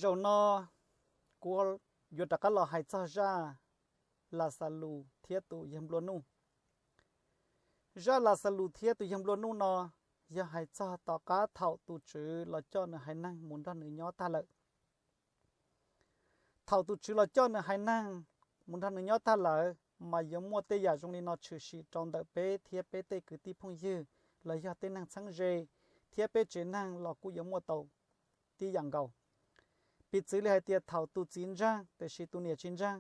Zaum no kuv yuav rov qab los hais txog zaj Laxalus thiab tus yawg nplua nuj. Zaj Laxalus thiab tus yawg nplua nuj no yog hais txog tom qab thaum tus Tswv los coj nws haiv neeg mus nrog nws nyob tag lawm. Thaum tus Tswv los coj nws haiv neeg mus nrog nws nyob tag lawm, mas yuav muaj tej yam zoo li no tshwm sim rau ntawm peb thiab peb tej kwv tij phooj ywg los yog tej neeg txheeb ze, thiab peb tsev neeg los kuj yuav muaj tau tib yam nkaus. Piv txwv li hais tias thaum tus txiv ntseeg tiam sis tus niam tsis ntseeg,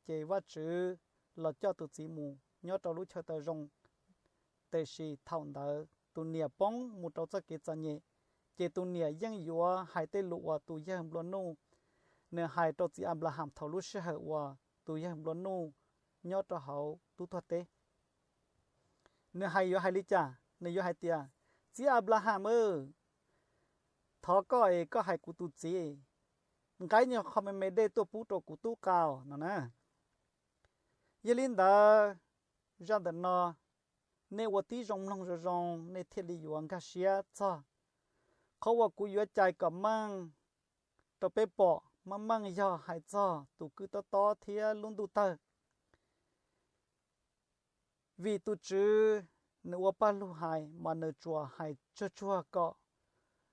ces Vajtswv los coj tus txiv mus nyob rau lub chaw tau zoo, tiam sis thaum ntawd tus niam poob mus rau txoj kev txom nyem, ces tus niam yeej yuav hais tej lus uas tus yawg nplua nuj nws hais rau txiv Anplaham thaum lub sij hawm uas tus yawg nplua nuj nyob rau hauv tub tuag teb. Nws hais yuav hais li cas? Nws yuav hais tias, Txiv Anplaham, thov koj es koj hais kuv tus txiv, nqa ib nyuag qho me me dej tuaj pub rau kuv tub qa no na. Yog li ntawd, zaj ntawm no nej ua tib zoo mloog zoo zoo, nej thiaj li yuav nkag siab txog qhov uas kuv yuav cais kom meej rau peb pom. Meej meej yog hais txog tus kwj tob tob thiab lub ntuj tawg. Vim tus Tswv nws ua paj lug hais mas nws tsuas hais tsuag tsuag kom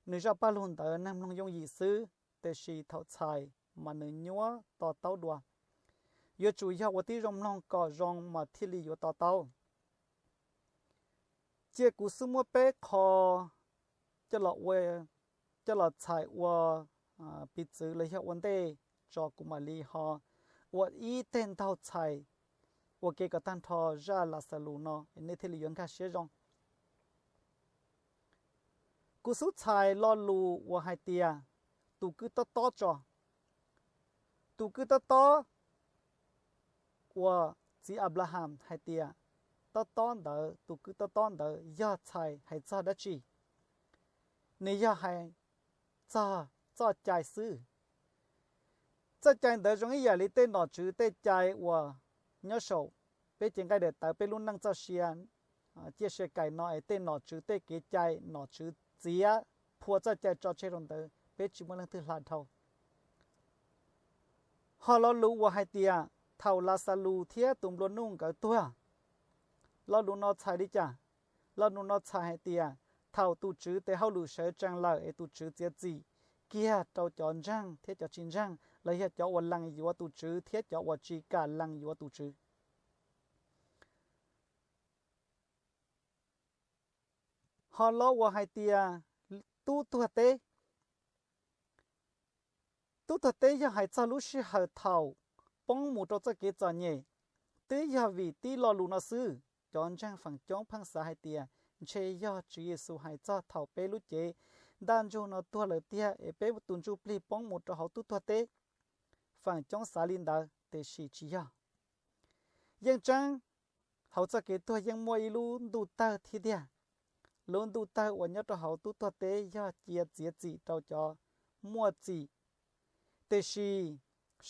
nws zaj paj lug ntawd neeg mloog yooj yim xwb, tiam sis thaum txhais mas nws nyuaj to taub dua. Yuav tsum yog ua tib zoo mloog kom zoo mas thiaj li yuav to taub. Cia kuv xub muab peb qho coj los txhais ua piv txwv los yog ua ntej tso, kuv mam li ho ua ib teg ntaug txhais ua ke kom tag nrho zaj Laxalus no, nej thiaj li yuav nkag siab zoo. Kuv xub txhais lo lus uas hais tias tus kwj tob tob tso. Tus kwj tob tob uas txiv Anplaham hais tias tob tob ntawd, tus kwj tob tob ntawd yog txhais hais txog dab tsi? Nws yog hais txog txoj cai xwb. Txoj cai ntawd zoo ib yam li tej nom tswv tej cai uas nyob saum peb cev nqaij daim tawv peb lub neej txoj sia ciaj sia kais no es tej nom tswv tej kev cai nom tswv txiav phua txoj cai tso tseg rau ntawd, peb tsis muaj leej twg hla dhau. Ho lo lus uas hais tias thaum Laxalus thiab tus nplua nuj nkawd tuag, lo lus no txhais li cas? Lo lus no txhais hais tias thaum tus Tswv tes hauj lwm sawv tsees lawm es tus Tswv txiav txim kiag rau cov ntseeg thiab cov tsis ntseeg, los yog cov uas lees yuav tus Tswv thiab cov uas tsis kam lees yuav tus Tswv. Ho lo uas hais tias tub tuag teb, tub tuag teb yog hais txog lub sij hawm thaum poob mus rau txoj kev txom nyem. Twb yog vim tib lo lus no xwb, cov ntseeg feem coob pheej xav hais tias ntshe yog Tswv Yexus hais txog thaum peb lub cev ntaj ntsug no tuag lawm tiag es peb tus ntsuj plig poob mus rau hauv tub tuag teb. Feem coob xav li ntawd tiam sis tsis yog. Yeej tseeb, hauv txoj kev tuag yeej muaj ib lub ntuj tawg thiab tiag. Lub ntuj tawg uas nyob rau hauv tub tuag teb yog cia txiav txim rau cov muaj txim. Tiam sis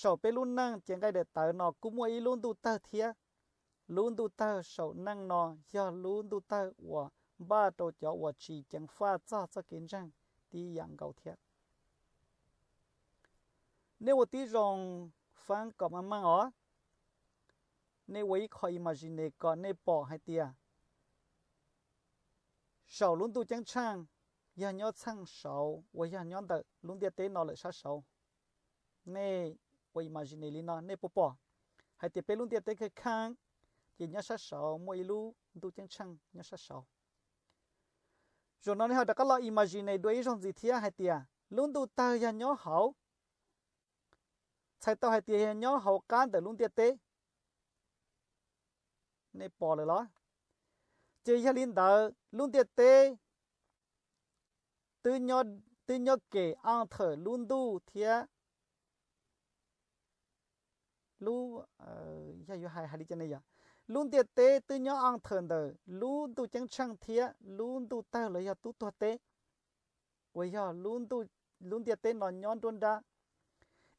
saum peb lub neej cev nqaij daim tawv no kuj muaj ib lub ntuj tawg thiab. Lub ntuj tawg saum neej no yog lub ntuj tawg uas npaj rau cov uas tsis ceev faj txog txoj kev ntseeg tib yam nkaus thiab. Nej ua tib zoo faab kom meej meej os. Nej ua ib qho imagine kom nej pom hais tias saum lub ntuj ceeb tsheej yog nyob txheej saud uas yog nyob ntawm lub ntiaj teb no lawm sab saud. Nej ua imagine li no nej puas pom hais tias peb lub ntiaj teb kheej kheej ces nyob sab saud muaj ib lub ntuj ceeb tsheej nyob sab saud. Zaum no nej ho rov qab los imagine dua ib zaug ntxiv thiab hais tias lub ntuj tawg yog nyob hauv, txhais tau hais tias yog nyob hauv qab ntawm lub ntiaj teb. Nej pom lawm los? Ces yog li ntawd lub ntiaj teb twb nyob kem entre lub ntuj thiab lub, yog yuav hais hais li cas ne yom, lub ntiaj teb twb nyob entre ntawm lub ntuj ceeb tsheej thiab lub ntuj tawg los yog tub tuag teb, uas yog lub ntiaj teb no nyob nruab nrab.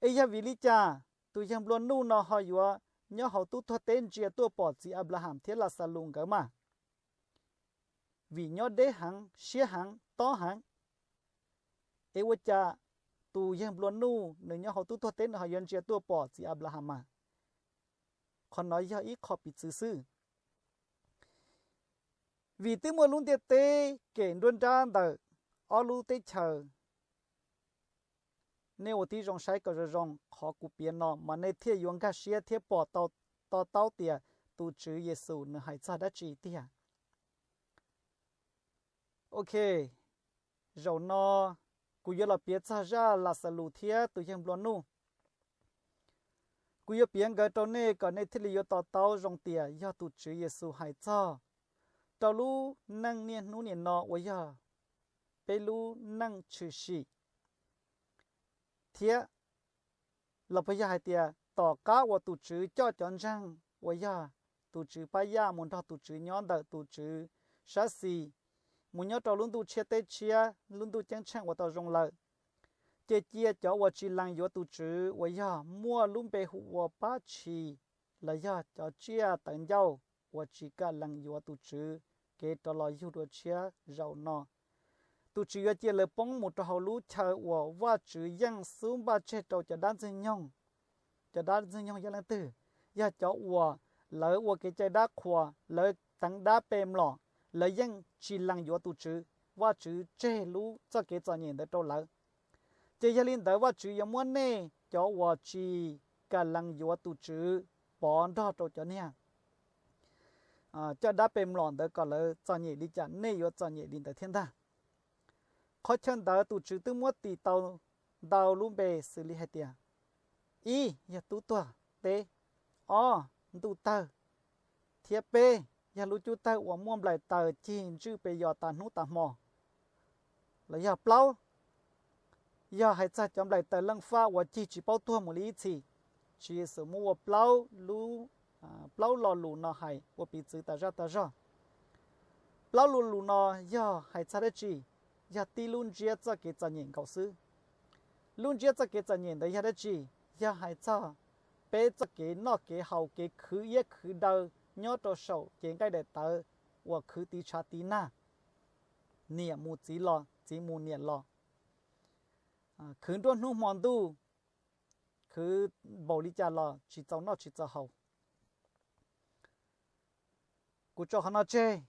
Es yog vim li cas tus yawg nplua nuj no ho yuav nyob hauv tub tuag teb ntsia tuaj pom txiv Anplaham thiab Laxalus nkawd mas? Vim nyob deb heev, siab heev, tob heev. Es ua cas tus yawg nplua nuj nws nyob hauv tub tuag teb nws ho yuav ntsia tuaj pom txiv Anplahas mas. Qhov no yog ib qho piv txwv xwb. Vim twb muaj lub ntiaj teb kem nruab nrab ntawm ob lub teb chaws. Nej ua tib zoo saib kom zoo zoo qhov kuv piav no mas nej thiaj yuav nkag siab thiab pom tau, to taub tias tus Tswv Yexus nws hais txog dab tsi tiag. Ok, zaum no kuv yuav los piav txog zaj Laxalus thiab tus yawg nplua nuj. Kuv yuav piav nkawd rau nej kom nej thiaj li yuav to taub zoo tias yog tus Tswv Yexus hais txog rau lub neej niaj hnub niam no uas yog peb lub neej tshwm sim, thiab los puas yog hais tias tom qab uas tus Tswv coj cov ntseeg uas yog tus Tswv pab yaj mus nrog tus Tswv nyob ntawm tus Tswv sab xis, mus nyob rau lub ntuj tshiab teb tshiab, lub ntuj ceeb tsheej uas tau zoo lawm, ces cia cov uas tsis lees yuav tus Tswv uas yog muaj lub npe hu ua Pab Tshis los yog cov tsiaj tawv ncauj uas tsis kam lees yuav tus Tswv kev rov los yug dua tshiab zaum no. Tus Tswv yuav cia lawv poob mus rau hauv lub chaw uas Vajtswv yeej xub npaj tseg rau cov dab ntxwg nyoog. Cov dab ntxwg nyoog yog leej twg? Yog cov uas lawv ua kev cai dab qhuas, lawv teev dab pe mlom, lawv yeej tsis lees yuav tus Tswv. Vajtswv tseg lub txoj kev txom nyem ntawd rau lawv. Ces yog li ntawd Vajtswv yuav muab nej cov uas tsis kam lees yuav tus Tswv pov nrog rau cov niag coj dab pe mlom ntawd kom lawv txom nyem li cas nej yuav txom nyem li ntawd thiab ntag. Qhov chaw ntawd tus Tswv twb muab tis tau ntau lub npe xws li hais tias, ib yog tub tuag teb, ob ntuj tawg, thiab peb yog lub cub tawg uas muaj nplaim taws cig ntswj pes yos tas hnub tas hmo. Los yog plaub, yog hais txog cov nplaim taws leej faj uas cig tsis paub tuag mus li ib txhis. Tswv Yexus muab ua plaub lub, plaub lo lus no hais ua piv txwv tas zaj tas zog. Plaub lo lus no yog hais txog dab tsi? Yog tib lub ntsiab txoj kev txom nyem nkaus xwb. Lub ntsiab txoj kev txom nyem ntawd yog dab tsi? Yog hais txog peb txoj kev noj kev haus, kev khwv iab khwv daw nyob rau saum cev nqaij daim tawv uas khwv tiv tshav tiv nag, niam mus txiv los, txiv mus niam los, khwv nruab hnub hmo ntuj, khwv npaum li cas los tsis txaus noj tsis txaus haus. Kuv tso qhov no tseg,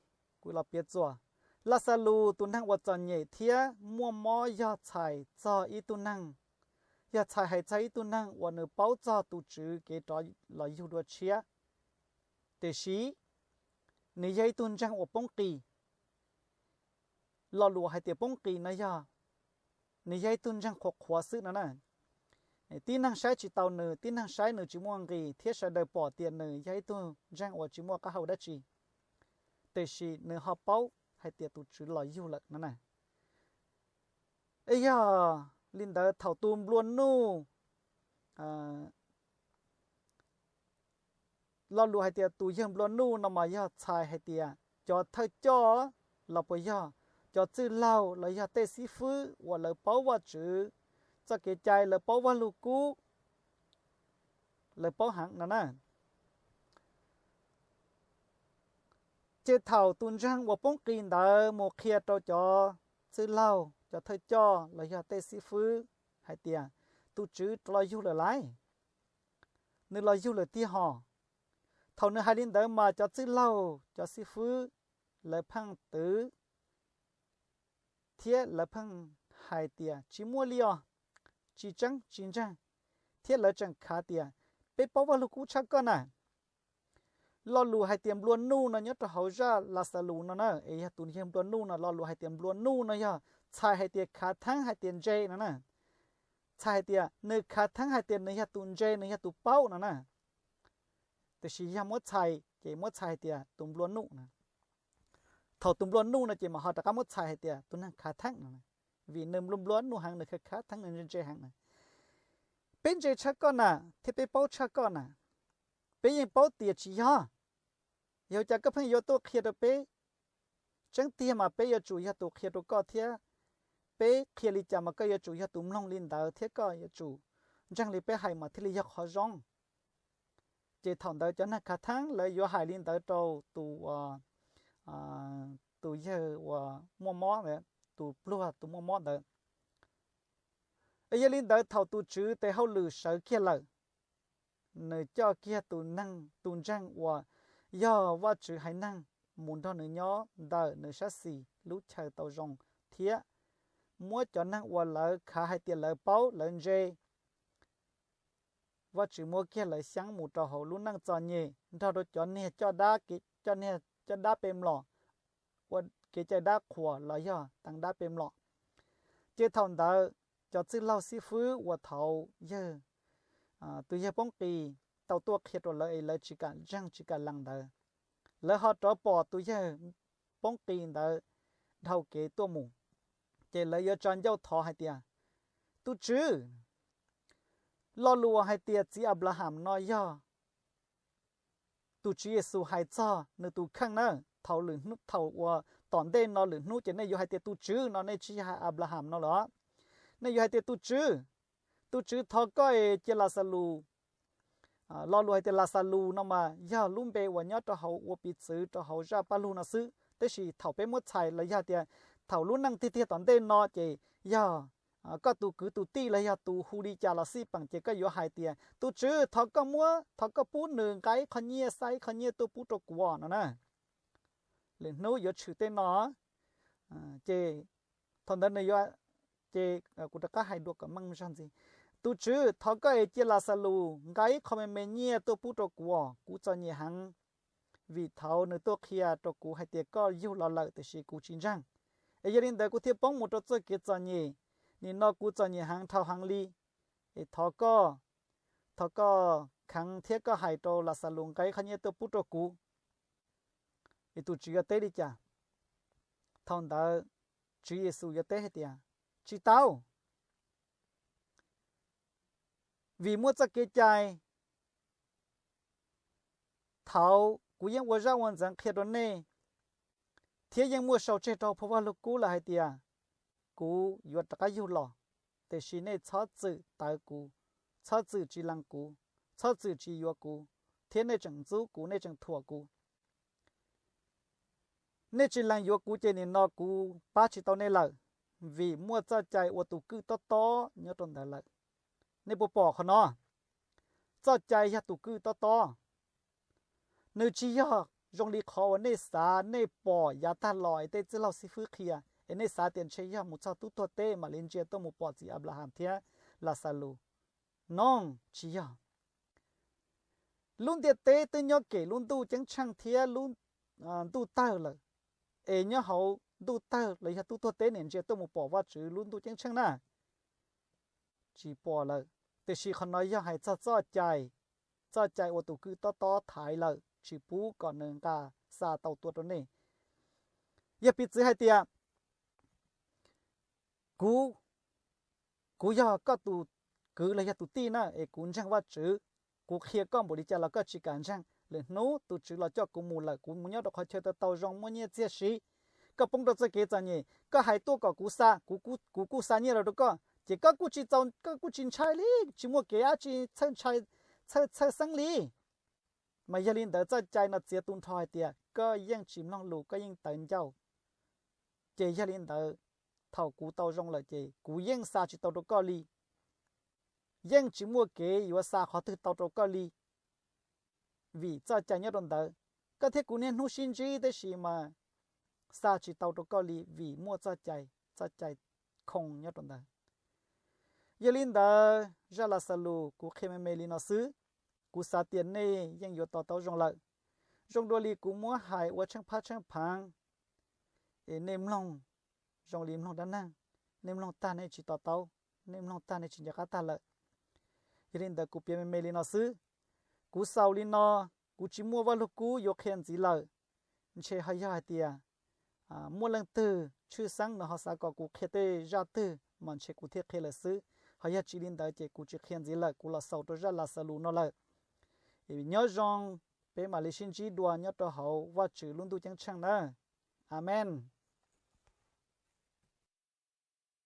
kuv los piav txuas. Laxalus tus neeg uas txom nyem thiab muaj mob yog txhais txog ib tug neeg, yog txhais hais txog ib tug neeg uas nws paub txog tus Tswv kev rov los yug dua tshiab. Tiam sis nws yog ib tug ntseeg uas poob qis. Lo lus hais tias poob qis no yog nws yog ib tug ntseeg qhuav qhuav xwb no na. Tib neeg saib tsis taus nws, tib neeg saib nws tsis muaj nqis thiab sawv daws pom tias nws yog ib tug ntseeg uas tsis muaj qab hau dab tsi. Tiam sis nws ho paub hais tias tus Tswv los yug lawm no na. Es yog li ntawd thaum tus nplua nuj, lo lus hais tias tus yawg nplua nuj no mas yog txhais hais tias cov thawj coj los puas yog cov txwj laug los yog tej xib fwb uas lawv paub Vajtswv txoj kev cai, lawv paub Vajluskub, lawv paub heev no na. Ces thaum tus ntseeg uas poob qis ntawd mus qhia rau cov txwj laug, cov thawj coj los yog tej xib fwb hais tias tus Tswv rov los yug lawm lauj, nws los yug lawm tiag hos. Thaum nws hais li ntawd mas cov txwj laug, cov xib fwb, lawv pheej twv thiab lawv pheej hais tias tsis muaj li os, tsis tseeb tsis ntseeg, thiab lawv tseem khav tias peb paub Vajluskub tshaj koj na. Lo lus hais tias nplua nuj no nyob rau hauv zaj Laxalus no na, es yog tus yawg nplua nuj no, lo lus hais tias nplua nuj no yog txhais hais tias khav theeb hais tias ntse no na. Txhais hais tias nws khav theeb hais tias nws yog tus ntse, nws yog tus paub no na. Tiam sis yog muab txhais ces muab txhais hais tias tus nplua nuj no. Thaum tus nplua nuj no ces mas ho rov qab muab txhais hais tias tus neeg khav theeb no, vim nws nplua nplua nuj heev, nws khav khav theeb, nws ntse ntse heev na. Peb ntse tshaj koj na, thiab peb paub tshaj koj na. Peb yeej paub tias tsis yog. Yog cas koj pheej yuav tuaj qhia rau peb? Tseeb tiag mas peb yuav tsum yog tus qhia rau koj thiab. Peb qhia li cas mas koj yuav tsum yog tus mloog li ntawd thiab koj yuav tsum ntseeg li peb hais mas thiaj li yog qhov zoo. Ces thaum ntawd cov neeg khav theeb lawv yuav hais li ntawd rau tus, tus yawg uas muaj mob, tus pluag tus muaj mob ntawd. Yog li ntawd thaum tus Tswv tes hauj lwm sawv kiag lawm, nws coj kiag tus neeg tus ntseeg uas yog Vajtswv haiv neeg mus nrog nws nyob ntawm nws sab xis lub chaw tau zoo, thiab muab cov neeg uas lawv khav hais tias lawv paub lawv ntse, Vajtswv muab kiag lawv xyaab mus rau hauv lub neej txom nyem nrog rau cov niag coj dab, cov niag coj dab pe mlom, ua kev cai dab qhuas los yog teev dab pe mlom. Ces thaum ntawd cov txwj laug xib fwb uas thaud yawg, tus yawg poob qis tau tuaj qhia rau lawv es lawv tsis kam ntseeg tsis kam lees ntawd, lawv ho rov pom tus yawg poob qis ntawd dhau kev tuaj mus, ces lawv yuav tsa ncauj thov hais tias, tus Tswv, lo lus uas hais tias txiv Anplaham no yog tus Tswv Yexus hais txog nws tus kheej na, thaum lwm hnub, thaum uas tom ntej no lwm hnub ces nej yuav hais tias tus Tswv no, nej tsis yog hais Anplaham no lawm. Nej yuav hais tias tus Tswv, tus Tswv thov koj es cia Laxalus, lo lus hais tias Laxalus no mas yog lub npe uas nyob rau hauv ua piv txwv rau hauv zaj paj lug no xwb, tab sis thaum peb muab txhais los yog tias thaum lub neej tiag tiag tom ntej no ces yog koj tus kwv tus tij los yog tus hu li cas los xij peem ces koj yuav hais tias tus Tswv thov koj muab, thov koj pub nws nqa ib qho nyiaj, xa ib qho nyiaj tuaj pub rau kuv no na. Lwm hnub yuav tshwm tej no. Ces thaum ntawd nws yuav, ces kuv rov qab hais dua kom meej zog ntxiv. Tus Tswv thov koj es cia Laxalus nqa ib qho me me nyiaj tuaj pub rau kuv os, kuv txom nyem heev. Vim thaud nws tuaj qhia rau kuv hais tias koj yug los lawm tiam sis kuv tsis ntseeg, es yog li ntawd kuv thiaj poob mus rau txoj kev txom nyem. Nim no kuv txom nyem heev dhau heev li, es thov koj, thov koj kheev thiab koj hais rau Laxalus nqa ib qho nyiaj tuaj pub rau kuv. Es tus Tswv yuav teb li cas? Thaum ntawd Tswv Yexus yuav teb hais tias, tsis tau, vim muaj txoj kev cai thaud kuv yeej ua zaj ua ntxeev qhia rau nej, thiab yeej muaj sau tseg rau phau Vaj Lug Kub lawm hais tias kuv yuav rov qab yug los, tiam sis nej txhob txwm tawv kuv, txhob txwm tsis lees kuv, txhob txwm tsis yuav kuv, thiab nej tseem ntxub kuv, nej tseem thuam kuv. Nej tsis lees yuav kuv ces nim no kuv pab tsis tau nej lawm, vim muaj txoj cai ua tus kwj tob tob nyob rau ntawd lawm. Nej puas pom qhov no? Txoj cai yog tus kwj tob tob. Nws tsis yog zoo li qhov uas nej xav, nej pom yav tag los es tej txwj laug xib fwb qhia, es nej xav tias ntshe yog mus txog tub tuag teb mam li ntsia tuaj mus pom txiv Anplaham thiab Laxalus. No tsis yog. Lub ntiaj teb twb nyob kem lub ntuj ceeb tsheej thiab lub ntuj tawg lawm, es nyob hauv ntuj tawg los yog tub tuag teb niam ntsia tuaj mus pom Vajtswv lub ntuj ceeb tsheej na? Tsis pom lawm. Tiam sis qhov no yog hais txog txoj cai, txoj cai ua tus kwj tob tob thaiv lawm tsis pub kom nws nqa xa tau tua rau nej. Yog piv txwv hais tias kuv, kuv yog koj tus kwv los yog tus tij na, es kuv ntseeg Vajtswv, kuv qhia koj npaum li cas los koj tsis kam ntseeg. Lwm hnub tus Tswv los coj kuv mus lawm, kuv mus nyob rau qhov chaw tau tau zoo muaj nyiaj txiag siv, koj poob rau txoj kev txom nyem, koj hais tuaj kom kuv xa, kuv, kuv kuj xa nyiaj los rau koj, ces koj kuj tsis txaus, koj kuj tsis ntshai li, tsis muaj kev dab tsi txhawj ntshai, txhawj, txhawj xeeb li. Mas yog li ntawd txoj cai no txiav tu nrho hais tias koj yeej tsis mloog lus, koj yeej tawv ncauj. Ces yog li ntawd, thaum kuv tau zoo lawm ces kuv yeej xa tsis tau rau koj li. Yeej tsis muaj kev yuav xa qhov twg tau rau koj li, vim txoj cai nyob rau ntawd. Koj thiab kuv niaj hnub sib ntsib tab sis mas xa tsis tau rau koj li vim muaj txoj cai, txoj cai khoo nyob rau ntawd. Yog li ntawd zaj Laxalus kuv qhia me me li no xwb, kuv xav tias nej yeej yuav to taub zoo lawm. Zoo dua li kuv muab hais ua tsheej phab tsheej pheev, es nej mloog zoo li mloog dab neeg, nej mloog tag nej tsis to taub, nej mloog tag nej tsis nco qab tag lawm. Yog li ntawd kuv piav me me li no xwb. Kuv xaus li no, kuv tsis muaj Vaj Lug Kub yuav qhia ntxiv lawm. Ntshe ho yog hais tias muaj leej twg tshwj xeeb no ho xav kom kuv qhia tej zaj twg mas ntshe kuv thiaj qhia lawm xwb. Ho yog tsis li ntawd ces kuv tsis qhia ntxiv lawm, kuv los xaus rau zaj Laxalus no lawm. Nyob zoo, peb mam li sib ntsib dua nyob rau hauv Vajtswv lub ntuj ceeb tsheej na. Amees.